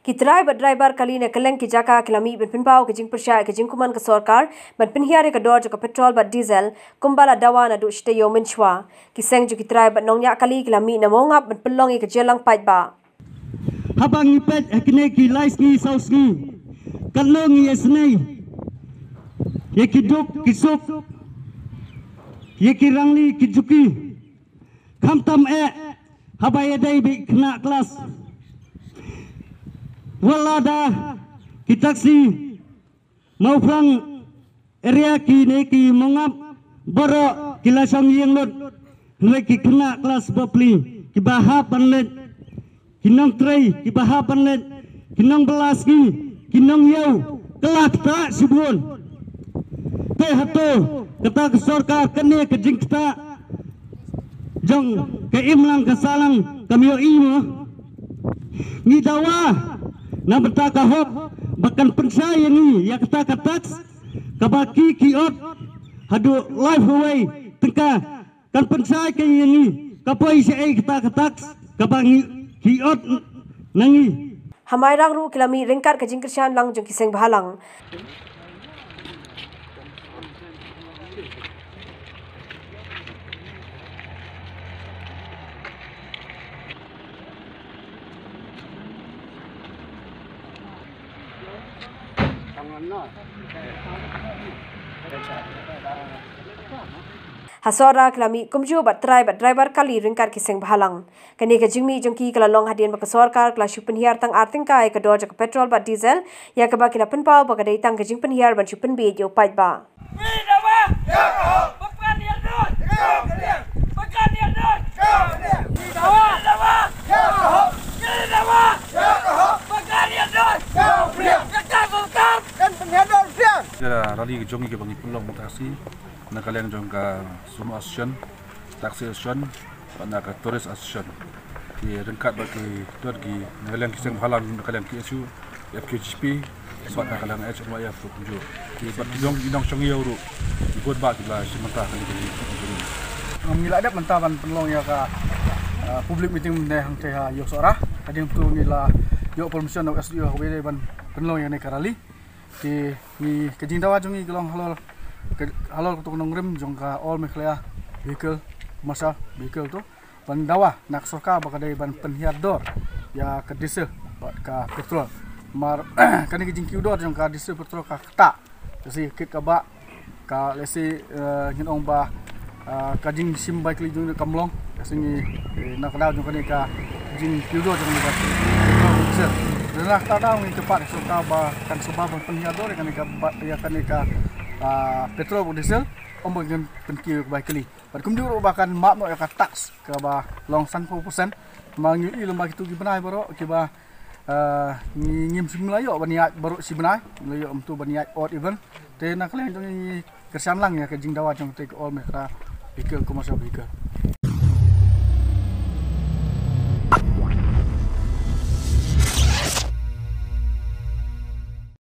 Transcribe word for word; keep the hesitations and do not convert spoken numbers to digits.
Ki trai bad driver kali na kylleng ki jaka ki la mih ban pynpaw ka jingpyrshah ïa ka jingkuman ka sorkar ban pynhiar ïa ka dor jong ka petrol bad diesel, kumba la dawa naduh shi taïew mynshwa. Ki seng jong ki trai bad nongñiah kali ki la mih na Mawngap ban pynlong ïa ka jingïalang paidbah. Haba ngi peit ha kine ki lai sngi saw sngi, katno ngi ïasnei ïa ki duk ki suk, ïa ki rangli ki juki. Khamtam eh haba ïadei bad khynnah klas. Wat la da ki taxi Mawphrang area kine ki Mawngap baroh ki la shong ïeng lut. Hynrei ki khynnah klas bapli kiba hap ban leit, ki nongtrei kiba hap ban leit, ki nongbylla sngi, ki nongïew, ka la ktah shibun. Te hato kata ka sorkar kane ka jingktah jong ka imlang ka sahlang kam ïohi mo? Ngi dawa na bynta ka hok ba kan pynshai ïa ngi ïa kata ka tax kaba ki ki ot haduh laiphew wei tyngka. Kan pynshai ka ïa ngi, ka poi shaei kata ka tax kaba ngi ki ot na ngi? Ha Mairang ruh ki la mih ryngkat ka jingkyrshan lang jong ki seng bhalang. Ha Sohra ki la mih kumjuh bad trai bad driver kali ryngkat ki seng bhalang. Kane ka jingmih jong ki ka la long hadien ba ka sorkar ka la shu pynhiar tang ar tyngka ïa ka dor jong ka petrol bad diesel, ïa kaba ki la pynpaw ba ka dei tang ka jingpynhiar ban shu pynbieit ïa u paidbah. Ka rali ka jong ngi kaba ngi pynlong mynta ka sngi na ka liang jong ka Sumo Association, Taxi Association, bad na ka Tourist Association. Ki ryngkat bad ki don ki na ka liang ki seng bhalang, na ka liang K S U, F K G P, bad na ka liang H M Y F ruh kumjuh. Ki bad ki jong ki nongshong ïew ruh, ki bun bah ki la shim bynta kane ka jingmih. Ngam, ngi la dep mynta ban pynlong ïa ka, ah, public meeting ne hangtei ha ïew Sohra. Hadien tu ngi la ïoh permission na u S D O ha kawei ban pynlong ïa kane ka rali. Te ngi, ka jingdawa jong ngi ka long halor, ka, halor kato ka nongrim jong ka All Meghalaya Vehicle, Commercial Vehicle to, ban dawa na ka sorkar ba ka dei ban pynhiar dor ïa ka diesel bad ka petrol. Namar kane ka jingkiew dor jong ka diesel petrol ka ktah. Ka shi kit kaba ka lehse, eh, ngin ong ba, eh, ka jingshim bai kli jong ka mlong, ka sngi, eh, na ka daw jong kane ka jingkiew dor jong kane ka, na ka daw ngi kyrpad ka sorkar ba kan sngewbha ban pynhiar dor ïa kane ka ba, ïa kane ka, ah, petrol bad diesel, ym ba ngin pynkiew bai kli. Bad kumjuh ruh ba kan map noh ïa ka tax kaba long sanphew percent. Ma ngi ïohi lem ba kito ki bnai baroh kiba, ah, ngi ngim shym la ïoh ban ïaid baroh shi bnai, la ïoh mynta ban ïaid odd even. Te na ka liang jong ngi kyrshan lang ïa ka jingdawa jong te ka All Meghalaya Vehicle, Commercial Vehicle.